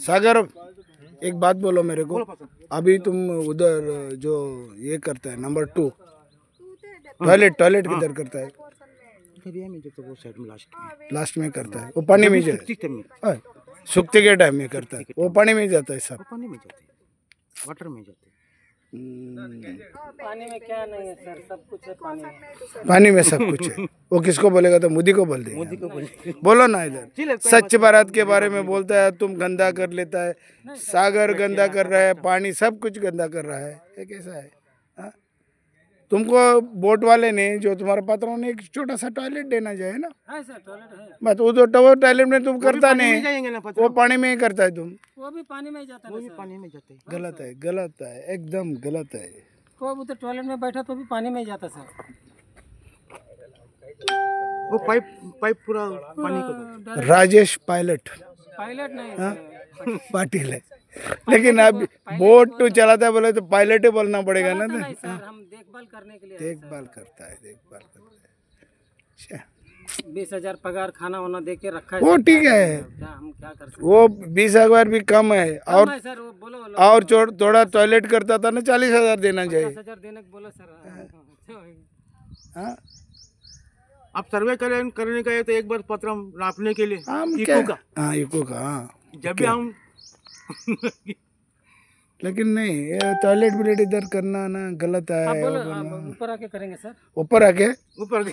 सागर एक बात बोलो मेरे को, अभी तुम उधर जो ये करता है नंबर 2 टॉयलेट, टॉयलेट किधर करता है? लास्ट में करता है वो, पानी में जाता है, सूखते के टाइम में करता है वो, पानी में जाता है सब, पानी में जाते हैं, वाटर में जाते हैं। पानी में क्या नहीं है सर, सब कुछ है पानी में, पानी में सब कुछ है। वो किसको बोलेगा? तो मोदी को बोल देगा, मोदी को बोलेगा। बोलो ना, इधर स्वच्छ भारत के बारे में बोलता है, तुम गंदा कर लेता है, सागर गंदा कर रहा है, पानी सब कुछ गंदा कर रहा है, ये कैसा है? हा? तुमको बोट वाले ने जो तुम्हारे पात्रों ने एक छोटा सा टॉयलेट देना चाहिए ना। हाँ सर, टॉयलेट है। बस वो तो टॉयलेट में तुम करता नहीं, वो पानी में ही करता है तुम, वो भी पानी में ही जाता है, पानी में जाते हैं। गलत है, गलत है, एकदम गलत है। वो तो टॉयलेट में बैठा तो भी पानी में ही जाता सर, वो पाइप पाइप पूरा पानी का। राजेश पायलट, पायलट नहीं पाटिल है, लेकिन अब बोट तो चलाता है बोले तो पायलट ही बोलना पड़ेगा ना। नहीं सर, हम देखभाल करने के लिए, देखभाल करता है, देखभाल करता है। अच्छा, 20,000 पगार खाना वाना दे के रखा है वो, ठीक है, हम क्या कर सकते? वो 20,000 भी कम है। और सर वो बोलो, और थोड़ा टॉयलेट करता था ना, 40,000 देना चाहिए। 50,000 देने को बोलो सर। हाँ, आप सर्वे करने का है तो एक बार पत्र नापने के लिए इको का, हाँ इको का, हाँ जब भी हम लेकिन नहीं, ये टॉयलेट बिलेट इधर करना ना गलत है। ऊपर आके करेंगे सर, ऊपर आके, ऊपर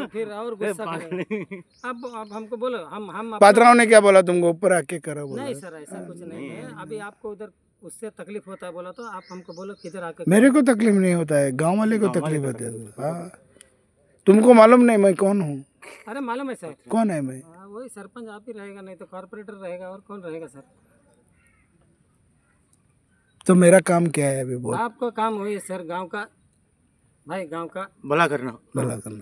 फिर और गुस्सा करेंगे। अब हमको बोलो, हम पात्राओं ने क्या बोला तुमको? ऊपर आके करो बोला? नहीं सर, ऐसा कुछ नहीं है। अभी आपको उधर उससे तकलीफ होता है बोला तो आप हमको बोलो किधर आके। मेरे को तकलीफ नहीं होता है, गाँव वाले को तकलीफ होती है। हाँ, तुमको मालूम नहीं मैं कौन हूँ? अरे मालूम है सर। कौन है मैं? वही सरपंच आप ही रहेगा, नहीं तो कॉर्पोरेटर रहेगा, और कौन रहेगा सर? तो मेरा काम क्या है अभी? बोल। आपका काम वही है सर, गांव का, भाई गांव का भला करना, भला करना।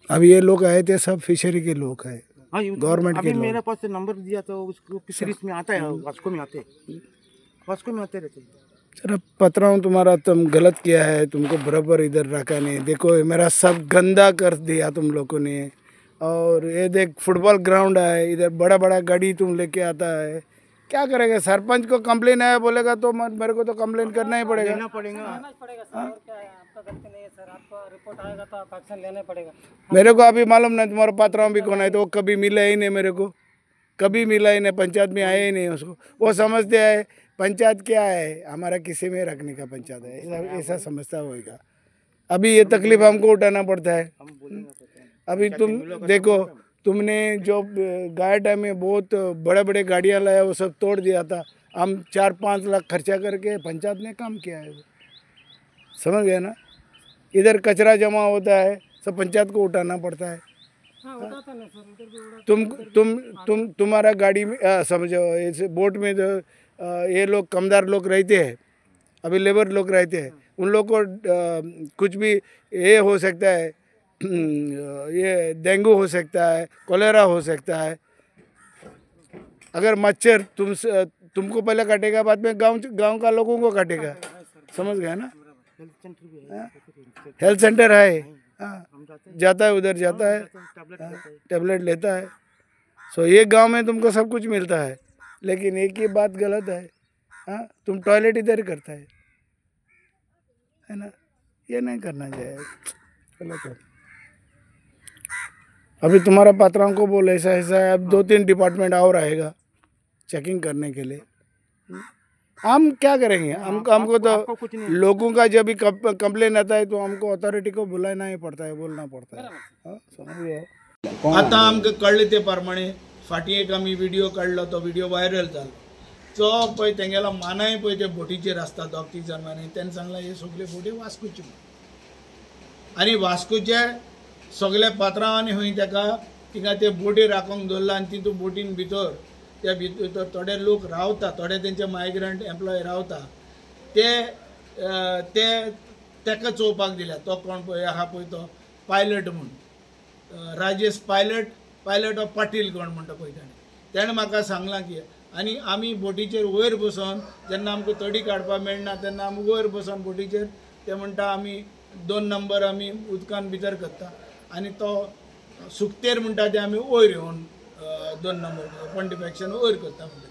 अब ये लोग आए थे सब फिशरी के लोग हैं, गवर्नमेंट के लोग। मेरे पास नंबर दिया तो उसको फिशरीज में आता है, वास्को में आते, वास्को में आते रहते हैं। सर पतराऊँ तुम्हारा, तुम गलत किया है, तुमको बराबर इधर रखा नहीं। देखो मेरा सब गंदा कर दिया तुम लोगों ने। और ये देख फुटबॉल ग्राउंड है इधर, बड़ा बड़ा गाड़ी तुम लेके आता है, क्या करेगा? सरपंच को कंप्लेन आया बोलेगा तो मेरे को तो कंप्लेन करना ही पड़ेगा। मेरे को अभी मालूम नहीं तुम्हारा पात्राओं भी कौन है, तो वो कभी मिला ही नहीं मेरे को, कभी मिला ही नहीं, पंचायत में आया ही नहीं उसको। वो समझते हैं पंचायत क्या है, हमारा किसी में रखने का पंचायत है, ऐसा ऐसा समझता होगा। अभी ये तकलीफ हमको उठाना पड़ता है। अभी तुम देखो, तुमने जो गाय टाइम में बहुत बड़े बड़े गाड़ियाँ लाया वो सब तोड़ दिया था। हम 4-5 लाख खर्चा करके पंचायत ने काम किया है, समझ गए ना? इधर कचरा जमा होता है, सब पंचायत को उठाना पड़ता है। हाँ, ना सर, तुम तुम तुम तुम्हारा गाड़ी में समझो ऐसे बोट में जो ये लोग कमदार लोग रहते हैं, अभी लेबर लोग रहते हैं, उन लोग को कुछ भी ये हो सकता है, ये डेंगू हो सकता है, कोलेरा हो सकता है। अगर मच्छर तुमको पहले काटेगा, बाद में गांव गांव का लोगों को काटेगा, समझ गया ना? हेल्थ सेंटर है, हाँ, जाता है उधर, जाता है टैबलेट लेता है। सो ये गांव में तुमको सब कुछ मिलता है, लेकिन एक ही बात गलत है, हाँ, तुम टॉयलेट इधर करता है ना? ये नहीं करना चाहिए, गलत है। अभी तुम्हारा पात्राओं को बोल ऐसा ऐसा है, अब 2-3 डिपार्टमेंट और आएगा चेकिंग करने के लिए। हम क्या करेंगे? हमको हमको तो लोगों का जब भी कंप्लेन आता है तो हमको अथॉरिटी को बुलाना ही पड़ता है, बोलना पड़ता है। हाँ, समझ गए? आतां आमकां कळ्ळें ते प्रमाणे फाटीं एक आमी व्हिडियो काडलो, तो व्हिडियो व्हायरल जालो। तो पळय तेंगेलो मानाय पळय ते बोटीचेर आसता 2-3 जाण मानाय, तेणें सांगलां हे सगळे बोटी वास्कोच्यो आनी वास्कोचे सगळे पात्रांवांनी खंय तेका तिंगा ते बोटी राखूंक दवरला आनी तितून बोटीन भितर त्या भितर थोडे लोक रावता, थोडे तेंचे मायग्रंट एम्प्लॉय रावता, ते ते तेका चोवपाक दिल्या। तो कोण पळय आहा पळय तो पायलट म्हूण, राजेश पायलट, पायलट ऑफ पाटील कोण म्हणटा पळय ताणें, तेणें म्हाका सांगलां की आनी आमी बोटीचेर वयर बसोन जेन्ना आमकां तडी काडपाक मेळना तेन्ना आमी वयर बसोन बोटीचेर ते म्हणटा आमी 2 नंबर आमी उदकान भितर करता आनी तो सुकतेर म्हणटा ते आमी वयर येवन 2 नंबर पंडिफेक्शन वयर करता म्हणटा।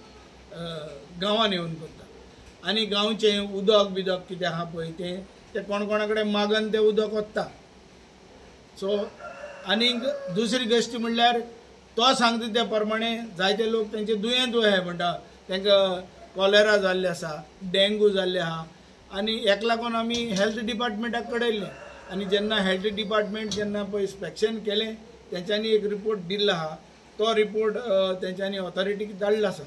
गांवान येवन करता आनी गांवचें उदक बिदक कितें आहा पळय तें ते कोण कोणा कडेन मागन तें उदक वता. सो आनीक दुसरी गोश्ट म्हणल्यार तो सांगता त्या प्रमाणे जायते लोक तेंचे दुयेंत आहाय म्हणटा, तांकां कॉलेरा जाल्ले आसा, डेंगू जाल्ले आहा आनी हेका लागून आमी हेल्थ डिपार्टमेंटाक कळयल्लें आनी जेन्ना हेल्थ डिपार्टमेंट जेन्ना पळय इन्स्पेक्शन केलें तेंच्यांनी एक रिपोर्ट दिल्लो आहा, तो रिपोर्ट तेंच्यांनी ऑथॉरिटीक धाडलो आसा.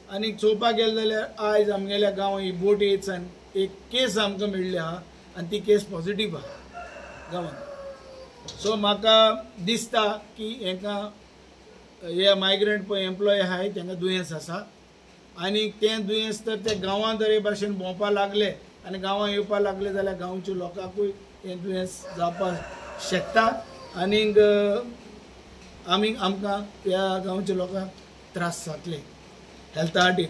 आनी चोवपाक गेलें जाल्यार आयज आमगेल्या गांवांत ही बोटयेच्यान एक केस आमकां मेळ्ळी आहा आनी ती केस पॉझिटीव आहा गांवांत. सो म्हाका दिसता की हेंकां हे मायग्रंट पळय एम्प्लॉय आहाय तेंकां दुयेंस आसा आनी तें दुयेंस तर ते गांवांत जर हे भाशेन भोंवपाक लागले आनी गांवांत येवपाक लागले जाल्यार गांवच्या लोकांकूय हें दुयेंस जावपाक शकता आनीक आमी आमकां ह्या गांवच्या लोकांक त्रास जातले हेल्था खातीर.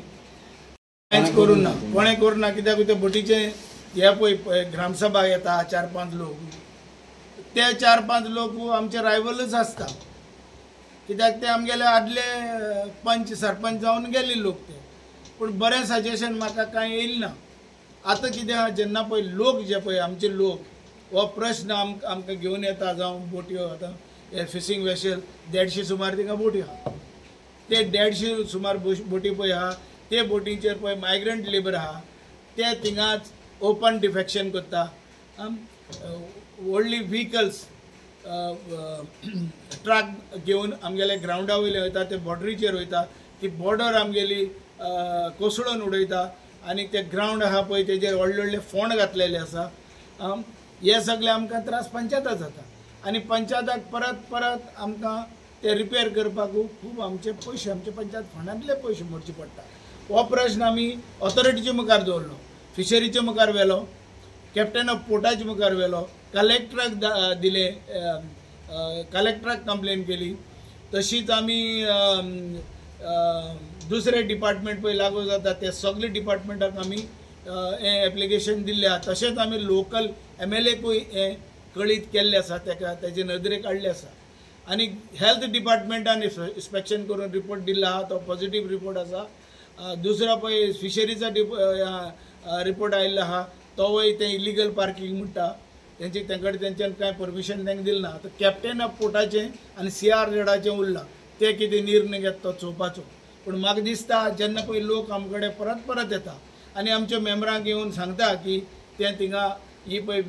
कांयच करूं ना, कोणें करूं ना, कित्याक ते बोटीचें हे पळय ग्रामसभा येता 4-5 लोक, ते 4-5 लोक आमचे रायवलूच आसता कित्याक ते आमगेले आदले पंच सरपंच जावन गेल्ले लोक ते, पूण बरें सजेशन म्हाका कांय येयलें ना. आतां कितें आहा जेन्ना पळय लोक जे पळय आमचे लोक हो प्रश्न आमकां घेवन येता, जावं बोटयो आतां हे फिशींग वेसल 150 सुमार तिंगा बोटी आहा, ते 150 सुमार बोटी पळय आहा, ते बोटींचेर पळय मायग्रंट लेबर आहा, ते थिंगाच ओपन डिफेक्शन करता, व्हडली व्हिकल्स ट्रक घेवन आमगेले ग्रावंडा वयले वयता, ते बॉर्डरीचेर वयता, ती बॉर्डर आमगेली कोसळून उडयता आनी ते ग्रावंड आहा पळय तेजेर व्हडले व्हडले फोंड घातलेले आसा. हे सगळे आमकां त्रास पंचायताक जाता आनी पंचायताक परत परत आमकां ते रिपेर करपाक खूब आमचे पयशे आमचे पंचायत फंडांतले पयशे मोडचे पडटा. हो प्रश्न आमी ऑथॉरिटीचे मुखार दवरलो, फिशरीचे मुखार व्हेलो, कॅप्टन ऑफ पोर्टाचे मुखार व्हेलो, कलेक्टराक दिले, कलेक्टराक कंप्लेन केली. तशीच आमी दुसरे डिपार्टमेंट पळय लागू जाता ते सगळे डिपार्टमेंटाक आमी हें एप्लिकेशन दिल्लें आहा. तशेंच आमी लोकल MLA कूय हें कळीत केल्लें आसा, ताका तेजे नदरेक हाडलें आसा आनी हेल्थ डिपार्टमेंटान इन्स्पेक्शन करून रिपोर्ट दिल्लो आहा, तो पॉझिटीव रिपोर्ट आसा. दुसरो पळय फिशरीचो रिपोर्ट आयिल्लो आहा, तोवूय तें इलिगल पार्किंग म्हणटा, तेंचे तेंकडे तेंच्यान कांय परमिशन तांकां दिलें ना. आतां कॅप्टन ऑफ पोर्टाचें आनी CRZाचें उरलां, ते कितें निर्णय घेता तो चोवपाचो. पूण म्हाका दिसता जेन्ना पळय लोक आमचे कडेन परत परत येता आनी आमच्या मेंबरांक येवन सांगता की ते थिंगा ही पळय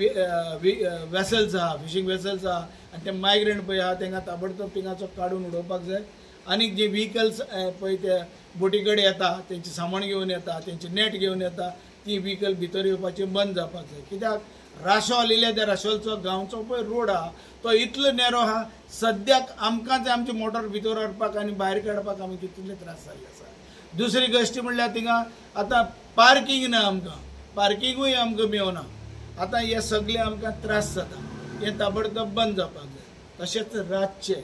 वेसल्स आहा, फिशींग वेसल्स आहा आनी ते मायग्रंट पळय आहा तांकां ताबडतोब थिंगाचो काडून उडोवपाक जाय आनी जे व्हिकल्स पळय ते बोटी कडेन येता, तेंचें सामान घेवन येता, तेंचें नेट घेवन येता, ती व्हिकल भितर येवपाचें बंद जावपाक जाय. कित्याक राशोल येयल्या त्या राशोलचो गांवचो पळय रोड आहा तो इतलो नॅरो आहा, सद्याक आमकांच आमचे मोटर भितर व्हरपाक आनी भायर काडपाक आमी कितले त्रास जाल्ले आसा. दुसरी गोश्ट म्हणल्यार थिंगा आतां पार्किंग ना, आमकां पार्किंगूय आमकां मेवना. आतां हे सगळे आमकां त्रास जाता, हें ताबडतोब बंद जावपाक जाय. तशेंच रातचे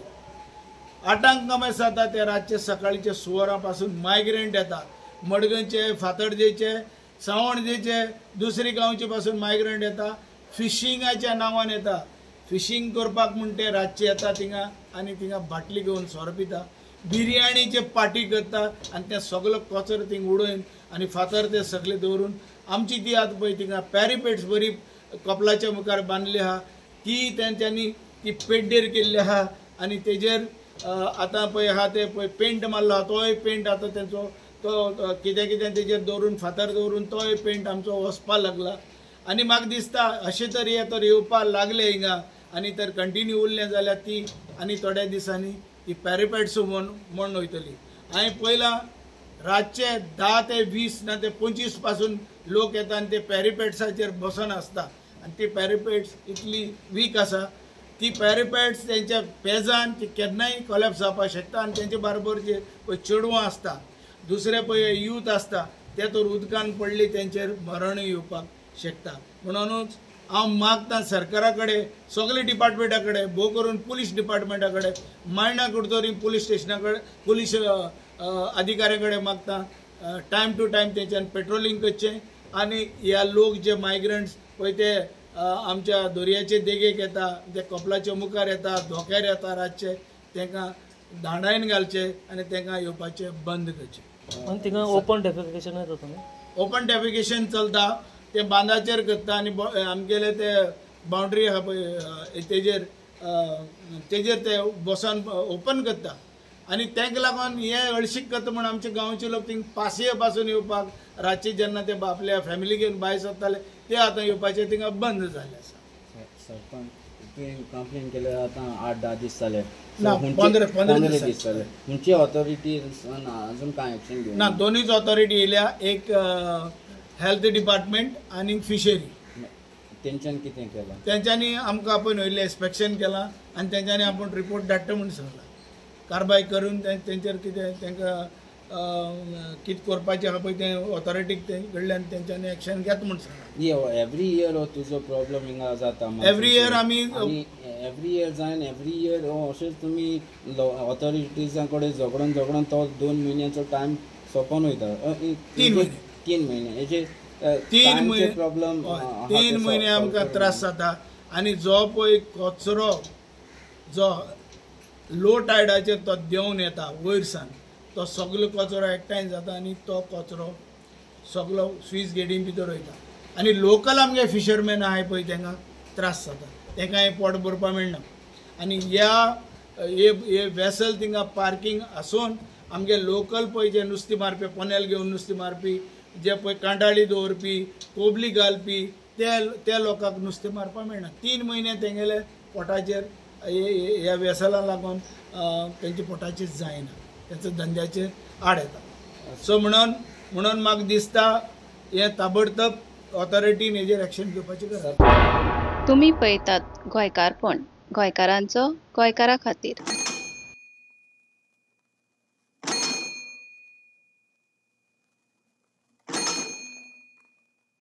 8 कमेस जाता ते रातचे सकाळचे 6 वरां पासून मायग्रंट येता, मडगंचे, फातर्जेचे, सावणजेचे, दुसरी गांवचे पासून मायग्रंट येता, फिशिंगाच्या नांवान येता, फिशींग करपाक म्हण ते रातचे येता थिंगा आनी थिंगा बाटली घेवन सोरो पिता, बिरयाणीचे पार्टी करता आनी तें सगलो कचरो थिंग उडोवन आनी फातर ते सगळे दवरून आमची ती आतां पळय थिंगा पॅरिपेट्स बरी कपलाच्या मुखार बांदली आहा, ती तेंच्यांनी ती पेड्डेर केल्ली आहा आनी तेजेर आतां पळय आहा ते पळय पेंट मारलो आहा, तोय पेंट आतां तेंचो तो कितें कितें तेजेर दवरून फातर दवरून तोय पेंट आमचो वचपाक लागला. आनी म्हाका दिसता अशें तर हे तर येवपाक लागले हिंगा आनी तर कंटिन्यू उरलें जाल्यार ती आनी थोड्या दिसांनी ती पॅरिपेट्स म्हण वयतली. हांवें पळयलां रातचे 10 ते 20 ना ते 25 पासून लोक येता आनी ते पॅरिपेट्साचेर बसून आसता आनी ती पॅरिपेट्स इतली वीक आसा, ती पॅरिपेट्स तेंच्या पेजान ती केन्नाय कोलॅप्स जावपाक शकता आनी तेंचे बरोबर जे पळय चेडवां आसता, दुसरे पळय यूथ आसता, ते तर उदकान पडली तेंचेर मरणूय येवपाक शकता. म्हणूनच हांव मागता सरकारा कडेन, सगळे डिपार्टमेंटा कडेन, भोव करून पुलीस डिपार्टमेंटा कडेन, मायणा कुडतरी पुलीस स्टेशना कडेन, पुलीस अधिकाऱ्यां कडेन मागता टायम टू टायम तेंच्यान पेट्रोलिंग करचें आनी ह्या लोक जे मायग्रंट्स पळय ते आमच्या दर्याचे देगेक येता, ते कपलाच्या मुखार येता, धोक्यार येता रातचे, तांकां धांडायन घालचे आनी तांकां येवपाचें बंद करचें. आनी थिंगा ओपन डेफिकेशन जाता न्हू? ओपन डेफिकेशन चलता, ते बांदाचेर करता आनी आमगेले ते बाउंड्री आहा पळय तेजेर तेजेर ते बसोन ओपन करता आनी तांकां लागून हे हळशीक करता म्हूण आमचे गांवचे लोक थिंग पासये पासून येवपाक रातचे जेन्ना ते आपल्या फॅमिली घेवन भायर सरताले ते आतां येवपाचे थिंगा बंद जाल्ले आसा. सरपंच तुवें कंप्लेन केल्यार आतां 8-10 दीस जाले, ना 15 दीस जाले, खंयची ऑथॉरिटी अजून कांय एक्शन घेवंक ना? दोनूच ऑथॉरिटी येयल्या, एक हेल्थ डिपार्टमेंट आनी फिशरी. तेंच्यान कितें केलां? तेंच्यांनी आमकां आपोवन वयलें इन्स्पेक्शन केलां आनी तेंच्यांनी आपूण रिपोर्ट धाडटा म्हूण सांगलां. कारवाय करून तेंचेर कितें तांकां कितें करपाचें आहा पळय तें ऑथॉरिटीक ते कडल्यान तेंच्यांनी एक्शन घेता म्हूण सांगलां. एवरी इयर हो तुजो प्रॉब्लम हिंगा जाता? एवरी इयर आमी एवरी इयर जायन एवरी इयर अशेंच तुमी ऑथॉरिटीजां कडेन झगडोन झगडोन तो 2 म्हयन्याचो टायम सोंपोन वयता. 3 म्हयने हेजे 3 म्हयने प्रॉब्लम, 3 म्हयने आमकां त्रास जाता. आनी जो पळय कचरो जो लो टायडाचेर तो देंवन येता वयर सान, तो सगलो कचरो एकठांय जाता आनी तो कचरो सगलो स्वीस गेटीन भितर वयता आनी लोकल आमगे फिशरमॅन आहाय पळय तांकां त्रास जाता, तांकां हें पोट भरपाक मेळना. आनी ह्या हे वेसल थिंगा पार्कींग आसून आमगे लोकल पळय जे नुस्तें मारपी, पनेल घेवन नुस्तें मारपी, जे पळय कांडाळी दवरपी, कोबली घालपी, ते लोकांक नुस्तें मारपाक मेळना. 3 म्हयने तेंगेले पोटाचेर ह्या वेसलां लागून तेंच्या पोटाचेर जायना, तेंच्या धंद्याचेर आड येता. सो म्हणून म्हाका दिसता हें ताबडतोब ऑथॉरिटीन हेजेर एक्शन घेवपाची गरज. तुमी पळयतात गोंयकारपण, गोंयकारांचो गोंयकारा खातीर.